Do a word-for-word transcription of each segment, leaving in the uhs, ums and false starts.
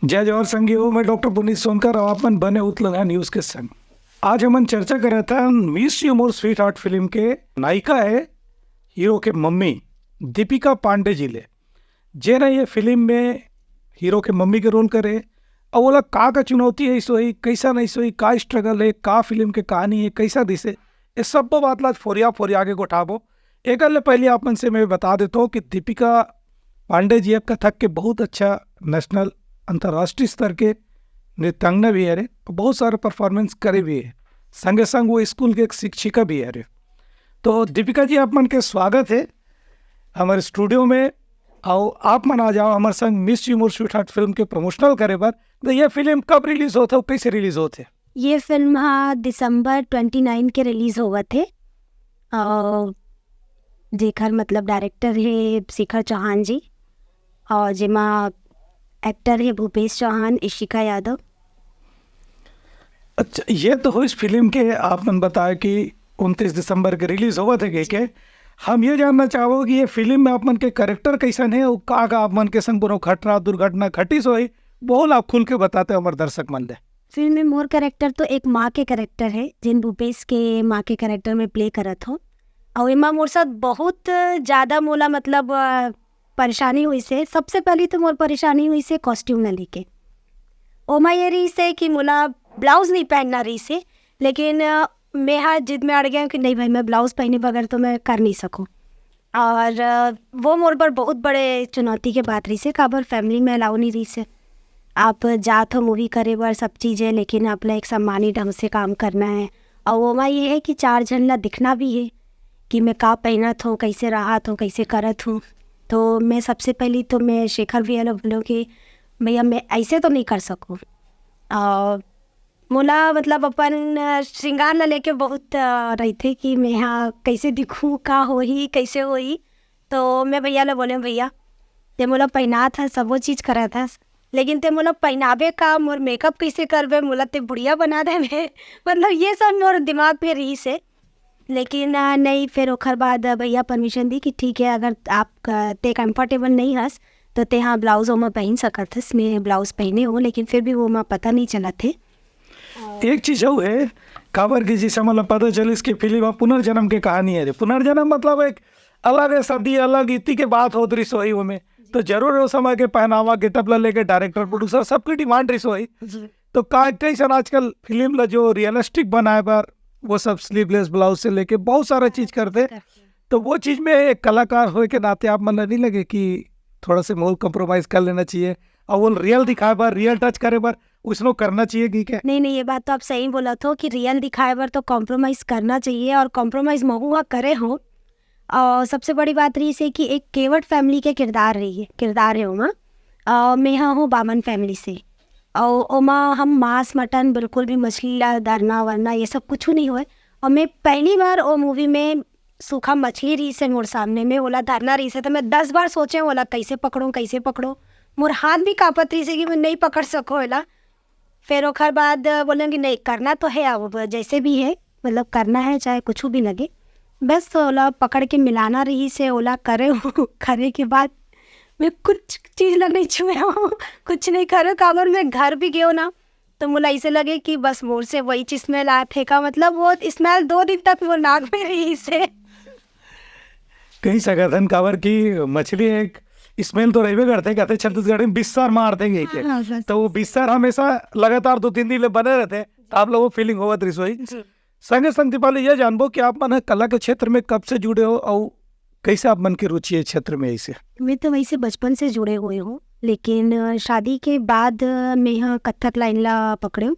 जय जोहार संगी हो, मैं डॉक्टर पुनीत सोनकर अउ आप मन बने उत लम्हा न्यूज के संग। आज हमन चर्चा करत हन मिस यू मोर स्वीटहार्ट फिल्म के नायिका हे हीरो के मम्मी दीपिका पांडे जी ले, जेन ह ये फिल्म में हीरो के मम्मी के रोल करे। अउ ओला का का चुनौती हे, सोही कैसा नहीं सोही, का स्ट्रगल हे, का फिल्म के कहानी हे, कैसा दिसे, ये सब्बो बात ला आज फोरिया फोरिया के गोठाबो। एकर ले पहले आप मन से मैं बता देता हूँ कि दीपिका पांडे जी अब कथक के बहुत अच्छा नेशनल, अंतर्राष्ट्रीय स्तर के नृत्यांगना भी हरे, बहुत सारे परफॉर्मेंस करे भी हे। संगे संग वो स्कूल के एक शिक्षिका भी हरे। तो दीपिका जी, आप मन के स्वागत हे हमारे स्टूडियो में। अउ आप मन आ जाओ हमारे संग मिस यू मोर स्वीटहार्ट फिल्म के प्रमोशनल करे बर। तो ये फिल्म कब रिलीज होत हे अउ कैसे रिलीज होत हे? ये फिल्म हा दिसंबर ट्वेंटी नाइन के रिलीज होवत हे। अउ जेकर मतलब डायरेक्टर हे शेखर चौहान जी, अउ जेमा एक्टर हे भूपेश चौहान, इशिका यादव। अच्छा, ये तो हो इस फिल्म के, आप मन बताए कि उनतीस दिसंबर के रिलीज होवत हे कहिके। हम ये जानना चाहबो कि ये फिल्म में आप मन के कैरेक्टर कैसन हे अउ का का आप मन के संग कोनो घटना दुर्घटना घटिस होही, वो ला आप खुल के बताते हमर दर्शक मन ले। फिल्म में मोर कैरेक्टर तो एक माँ के कैरेक्टर हे, जेन भूपेश के माँ के कैरेक्टर में प्ले करत हो। अउ एमा मोर साथ बहुत ज्यादा मोला मतलब, अ, परेशानी हुई से। सबसे पहली तो मोर परेशानी हुई से कॉस्ट्यूम ला लेके। ओमा ये रही से कि मोला ब्लाउज नहीं पहनना रही से, लेकिन, अ, मैं हा जिद में अड़ गया कि नहीं भाई, मैं ब्लाउज पहने बगैर तो मैं कर नहीं सकूँ। और, अ, वो मोर बर बहुत बड़े चुनौती के बात रही से, काबर फैमिली में अलाउ नहीं रही से। आप जात हो मूवी करे बर, सब चीज़ हे, लेकिन आप ला एक सम्मानी ढंग से काम करना हे। अउ ओमा ये हे कि चार झन ला दिखना भी हे कि मैं का पहनत हूँ, कैसे रहत हूँ, कैसे करत हूँ। तो मैं सबसे पहली तो मैं शेखर भैया ला बोलूँ कि भैया, मैं ऐसे तो नहीं कर सकूँ। अउ मोला मतलब अपन, अ, श्रृंगार ला लेके बहुत, अ, रहिथे कि मैं हा कैसे दिखूँ, का होही, कैसे होही। तो मैं भैया ला बोले, "भैया, ते मोला पहनात हस, सबो चीज करत हस, लेकिन ते मोला पहनाबे का, मोर मेकअप कैसे करबे, मोला ते बुढ़िया बना देबे।" मतलब ये सब मोर दिमाग में रहिस हे। लेकिन, अ, नहीं, फिर ओखर बाद, अ, भैया परमिशन दी कि ठीक है, अगर आप, अ, ते कंफर्टेबल नहीं हस, तो ते हाँ ब्लाउज ओमा पहन सकत हस। मैं ब्लाउज पहने हूँ, लेकिन फिर भी वो ओमा पता नहीं चलत हे। एक चीज अउ हे, काबर कि जैसे हमन ला पता चलिस कि फिल्म ह पुनर्जन्म के कहानी हरे। पुनर्जन्म मतलब एक अलग हे, शादी अलग, इति के बात होत रिस होही ओमे। तो जरूर ओ समय के पहनावा, गेटअप ला लेके डायरेक्टर, प्रोड्यूसर सबके डिमांड रिस होही। जी। तो का, कैसन आजकल फिल्म ला जो रियलिस्टिक बनाए बर, वो सब स्लीवलेस ब्लाउज से लेके बहुत सारा चीज करथे। करथे। तो वो चीज में एक कलाकार होए के नाते आप मन ला नहीं लगे कि थोड़ा से माहौल कॉम्प्रोमाइज कर लेना चाहिए, अउ वो रियल दिखाए बर, रियल टच करे बर उसनो करना चाहिए कि क्या? नहीं, नहीं, ये बात तो आप सही बोलत हो कि रियल दिखाए बर तो कॉम्प्रोमाइज करना चाहिए, और कॉम्प्रोमाइज महू हा करे हो। और सबसे बड़ी बात रहिस हे कि एक केवट फैमिली के किरदार रही हे, किरदार हे ओमा। अ, मैं हा हूँ बामन फैमिली से, और ओमा हम मांस मटन बिल्कुल भी, मछली ला धरना वरना ये सब कुछ नहीं होए। और मैं पहली बार ओ मूवी में सूखा मछली रहिस हे मोर सामने में, ओला धरना रहिस हे, तो मैं दस बार सोचे ओला कैसे पकड़ूं, कैसे पकड़ूं। मोर हाथ भी कांपत रहिस हे कि मैं नहीं पकड़ सको एला। फिर ओखर बाद बोले कि नहीं, करना तो है, अब जैसे भी है, मतलब करना है, चाहे कुछ भी लगे, बस ओला पकड़ के मिलाना रहिस हे, ओला करे हूँ। करे के बाद मैं कुछ चीज ला नहीं छुए हूँ, कुछ नहीं करे, काबर मैं घर भी गयो ना, तो मोला ऐसे लगे कि बस मोर से वही चीज में लात हे का, मतलब वो स्मेल दो दिन तक वो नाक में रहिस हे। कही सकत हन, काबर कि मछली एक स्मेल तो रहिबे करथे, कहथे छत्तीसगढ़ में बिस्सर मारथे कहिके। हाँ, बस। तो वो बिस्सर हमेशा लगातार दो तीन दिन ले बने रहथे, तो आप लोग वो फीलिंग होवत रिस होही। जी। संगे संग दीपाली, ये जानबो कि आप मन ह कला के क्षेत्र में कब से जुड़े हो अउ कैसे आप मन के रुचि हे क्षेत्र में ऐसे? मैं तो वैसे बचपन से जुड़े हुए हूँ, लेकिन, अ, शादी के बाद, अ, मैं ह कथक लाइन ला पकड़े हूँ।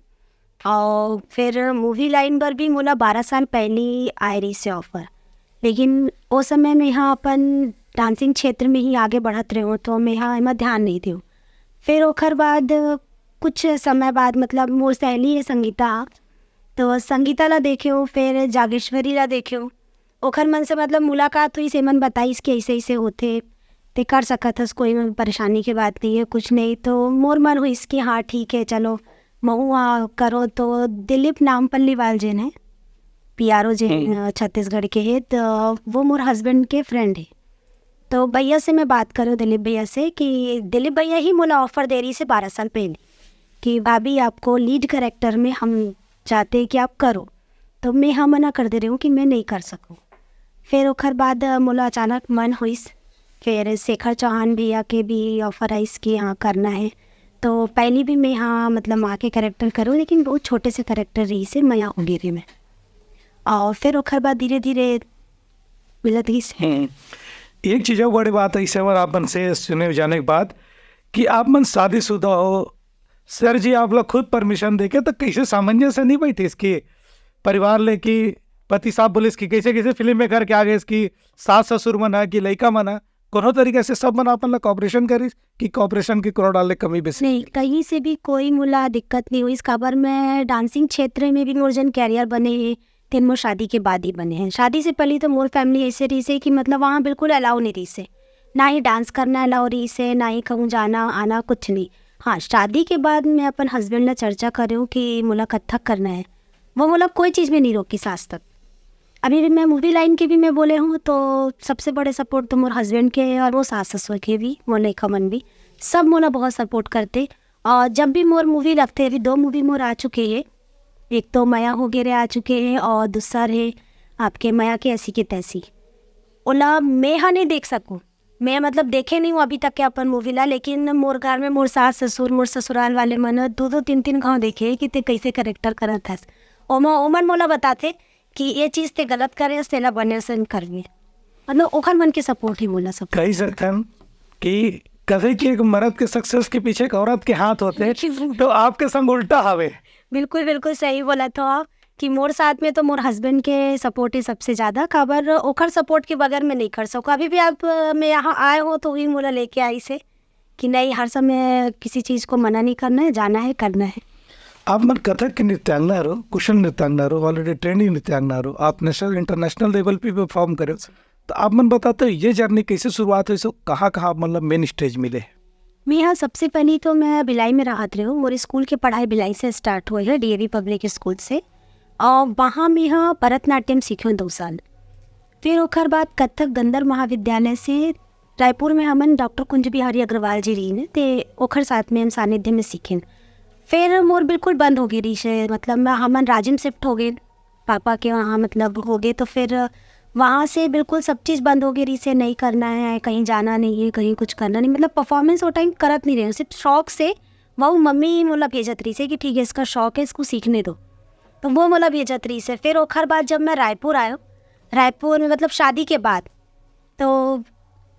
और फिर मूवी लाइन बर भी मोला बारह साल पहले आए रहिस हे ऑफर, लेकिन ओ समय मैं ह अपन डांसिंग क्षेत्र में ही आगे बढ़त रहे हूँ, तो मैं ह एमा ध्यान नहीं देव। फिर ओखर बाद कुछ समय बाद, मतलब मोर सहेली हे संगीता, तो संगीता ला देखे हूँ, फिर जागेश्वरी ला देखे हूँ। ओखर मन से मतलब मुलाकात हुई, से मन बताइस कि ऐसे ऐसे होथे, ते कर सकत हस, कोई में परेशानी के बात नहीं है, कुछ नहीं। तो मोर मन हुई इसकी, हाँ ठीक है, चलो महू हा करो। तो दिलीप नामपल्ली वाल जेन है, पीआरओ जेन, हम्म। अ, छत्तीसगढ़ के है, तो वो मोर हस्बैंड के फ्रेंड है। तो भैया से मैं बात करूँ, दिलीप भैया से, कि दिलीप भैया ही मोला ऑफर दे रहिस हे बारह साल पहले कि भाभी, आपको लीड कैरेक्टर में हम चाहते हैं कि आप करो। तो मैं हाँ मना कर दे रही हूँ कि मैं नहीं कर सकूँ। फिर ओखर बाद मोला अचानक मन होइस, फिर शेखर चौहान भैया के भी ऑफर आइस कि हाँ करना है। तो पहली भी मैं हाँ मतलब माँ के कैरेक्टर करूँ, लेकिन बहुत छोटे से कैरेक्टर रहिस हे, मया हो गई रही मैं। और फिर ओखर बाद धीरे धीरे मिलत गइस। हम्म। एक चीज और बड़ी बात है इस बार आप मन से सुने जाने के बाद कि आप मन शादीशुदा हो, सर जी आप लोग खुद परमिशन देके तो कैसे सामंजस्य नहीं बैठे इसके परिवार ले कि पति साहब बोलिस कि कैसे कैसे फिल्म में करके आ गए इसकी सास ससुर मन है कि लइका मन है, कोनो तरीके से सब मन अपन ला कॉपरेशन करिस कि कॉपरेशन की कोनो डाले कमी बेसी? नहीं, कहीं से भी कोई मोला दिक्कत नहीं होइस, काबर मैं डांसिंग क्षेत्र में भी मोर जन कैरियर बने हे, तेन मोर शादी के बाद ही बने हैं। शादी से पहले तो मोर फैमिली ऐसे रहिस हे कि मतलब वहाँ बिल्कुल अलाउ नहीं रहिस हे, ना ही डांस करना अलाउ रहिस हे, ना ही कहूँ जाना आना, कुछ नहीं। हाँ, शादी के बाद मैं अपन हस्बैंड ने चर्चा करे हूँ कि मोला कथक करना है, वो मोला कोई चीज़ में नहीं रोकिस आज तक। अभी भी मैं मूवी लाइन के भी मैं बोले हूँ तो सबसे बड़े सपोर्ट तो मोर हस्बैंड के हे और वो सास ससुर के भी, मोर लइका मन भी, सब मोला बहुत सपोर्ट करते। और जब भी मोर मूवी लगथे, अभी दो मूवी मोर आ चुके हे, एक तो मया हो गे रे आ चुके हे और दूसर हे आपके मया के ऐसी के तैसी। ओला मैं हा नहीं देख सकूँ, मैं मतलब देखे नहीं हूँ अभी तक के अपन मूवी ला, लेकिन मोर घर में मोर सास ससुर, मोर ससुराल वाले मन दो दो तीन तीन घाव देखे हे कि ते कैसे कैरेक्टर करत हस। ओमा ओमन मोला बताथे कि ये चीज ते गलत करे हस, तेला बने से करबे। मतलब ओखर मन के सपोर्ट ही मोला सब। कही सकथन कि कहे कि एक मर्द के सक्सेस के पीछे एक औरत के हाथ होते, तो आपके संग उल्टा हवे। बिल्कुल बिल्कुल सही बोलत हो आप कि मोर साथ में तो मोर हस्बैंड के सपोर्ट ही सबसे ज्यादा, काबर ओखर सपोर्ट के बगैर मैं नहीं कर सकूँ। अभी भी आप अ, मैं यहाँ आए हो तो वही मोला लेके आइस हे कि नहीं, हर समय किसी चीज को मना नहीं करना है, जाना है, करना है। आप मन कथक के नृत्यांगना हरो, कुशल नृत्यांगना हरो, ऑलरेडी ट्रेंडिंग नृत्यांगना हरो, आप नेशनल इंटरनेशनल लेवल पे परफॉर्म करे हो, तो आप मन बताते हो ये जर्नी कैसे शुरुआत होइस, कहाँ कहाँ मतलब मेन स्टेज मिले? मैं यहाँ सबसे पहले तो मैं भिलाई में रहत रहे हूँ, मोर स्कूल के पढ़ाई भिलाई से स्टार्ट हुए है, डीएवी पब्लिक स्कूल से। और वहाँ मैं यहाँ भरतनाट्यम सीखे हूँ दो साल। फिर ओखर बाद कथक गंधर्व महाविद्यालय से रायपुर में हमन डॉक्टर कुंज बिहारी अग्रवाल जी रहिन, ते ओखर साथ में हम सानिध्य में सीखेन। फिर मोर बिल्कुल बंद हो गए रहिस हे, मतलब मैं, हमन राजिम शिफ्ट हो गए पापा के वहाँ, मतलब हो गए, तो फिर वहाँ से बिल्कुल सब चीज़ बंद हो गई रहिस हे, नहीं करना है, कहीं जाना नहीं है, कहीं कुछ करना नहीं, मतलब परफॉर्मेंस वो टाइम करत नहीं रहे, सिर्फ शौक से। वो मम्मी मोला भेजत रहिस हे कि ठीक है, इसका शौक है, इसको सीखने दो, तो वो मोला भेजत रहिस हे। फिर ओखर बाद जब मैं रायपुर आयो, रायपुर में मतलब शादी के बाद, तो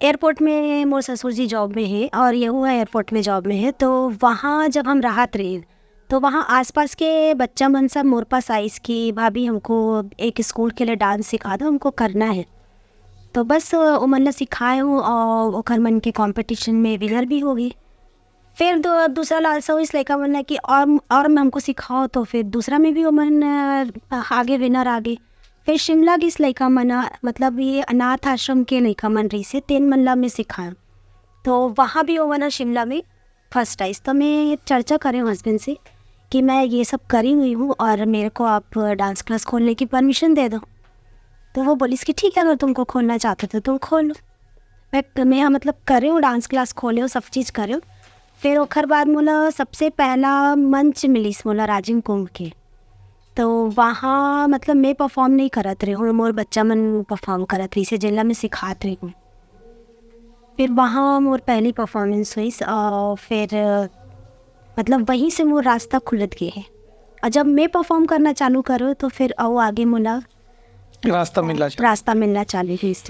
एयरपोर्ट में मोर ससुर जी जॉब में हे और यहू ह एयरपोर्ट में जॉब में हे। तो वहाँ जब हम रहत रहेन, तो वहाँ आसपास के बच्चा मन सब मोर पास आइस कि भाभी, हमको एक स्कूल के लिए डांस सिखा दो, हमको करना है। तो बस ओमन ला सिखाए हूँ और ओखर मन के कॉम्पिटिशन में विनर भी हो गई। फिर दो दूसरा लालसा होइस लइका मन ला कि और और में हमको सिखाओ, तो फिर दूसरा में भी ओमन अ, आगे विनर आ गए। फिर शिमला गिस लइका मन ह, मतलब ये अनाथ आश्रम के लइका मन रहिस हे, तेन मन ला मैं सिखाएँ। तो वहाँ भी ओमन ह शिमला में फर्स्ट आइस। तो मैं चर्चा करे हूँ हस्बैंड से कि मैं ये सब करी हुई हूँ और मेरे को आप डांस क्लास खोलने की परमिशन दे दो। तो वो बोलिस कि ठीक है, अगर तुमको खोलना चाहते हो तो तुम खोलो। मैं मैं यहाँ मतलब करे हूँ, डांस क्लास खोले हूँ, सब चीज़ करे हूँ। फिर ओखर बाद मोला सबसे पहला मंच मिलिस मोला राजिम कुंभ के। तो वहाँ मतलब मैं परफॉर्म नहीं करत रहे हूँ, मोर बच्चा मन परफॉर्म करत रहिस हे, जेला मैं सिखात रहे हूँ। फिर वहाँ मोर पहली परफॉर्मेंस होइस और फिर मतलब वहीं से मोर रास्ता खुलत गए है। और जब मैं परफॉर्म करना चालू करो तो फिर अउ आगे मोला रास्ता मिलना चाहिए। रास्ता मिलना चालू होइस।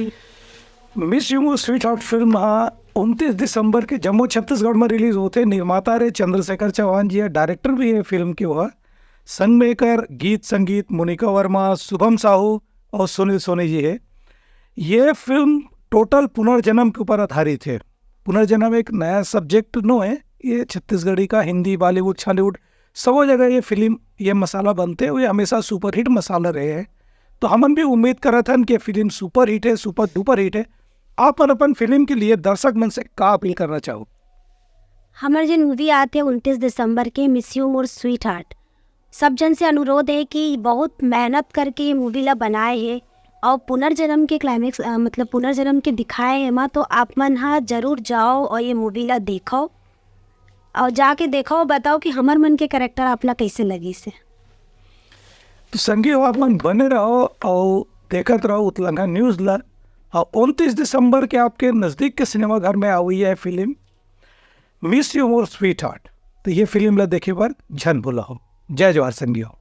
मिस यू स्वीट हार्ट फिल्म हा उनतीस दिसंबर के जम्मो छत्तीसगढ़ में रिलीज होते। निर्माता रे चंद्रशेखर चौहान जी है, डायरेक्टर भी है फिल्म के। वह संग में एकर गीत संगीत मोनिका वर्मा, शुभम साहू और सुनील सोनी जी है। ये फिल्म टोटल पुनर्जन्म के ऊपर आधारित है। पुनर्जन्म एक नया सब्जेक्ट नो है, ये छत्तीसगढ़ी का हिंदी, बॉलीवुड, छॉलीवुड, सबो जगह ये फिल्म, ये मसाला बनते हुए हमेशा सुपरहिट मसाला रहे हैं। तो हमन भी उम्मीद करत हन कि ये फिल्म सुपरहिट है, सुपर डुपर हिट है। आप मन अपन फिल्म के लिए दर्शक मन से का अपील करना चाहो? हमर जेन मूवी आते उनतीस दिसंबर के, मिस यू मोर स्वीट हार्ट, सब जन से अनुरोध है कि बहुत मेहनत करके ये मूवी ला बनाए है। और पुनर्जन्म के क्लाइमेक्स, मतलब पुनर्जन्म के दिखाए हे एमा, तो आप मन हा जरूर जाओ और ये मूवी ला देखो और जाके देखो, बताओ कि हमर मन के कैरेक्टर आप ला कैसे लगिस हे। तो संगी हो, आप मन बने रहो और देखत रहो उतलंघा न्यूज ला। और उनतीस दिसंबर के आपके नजदीक के सिनेमाघर में आई है film miss you more sweetheart. तो ये फिल्म ला देखे बर झन भूला हो। जय जोहार संगी हो।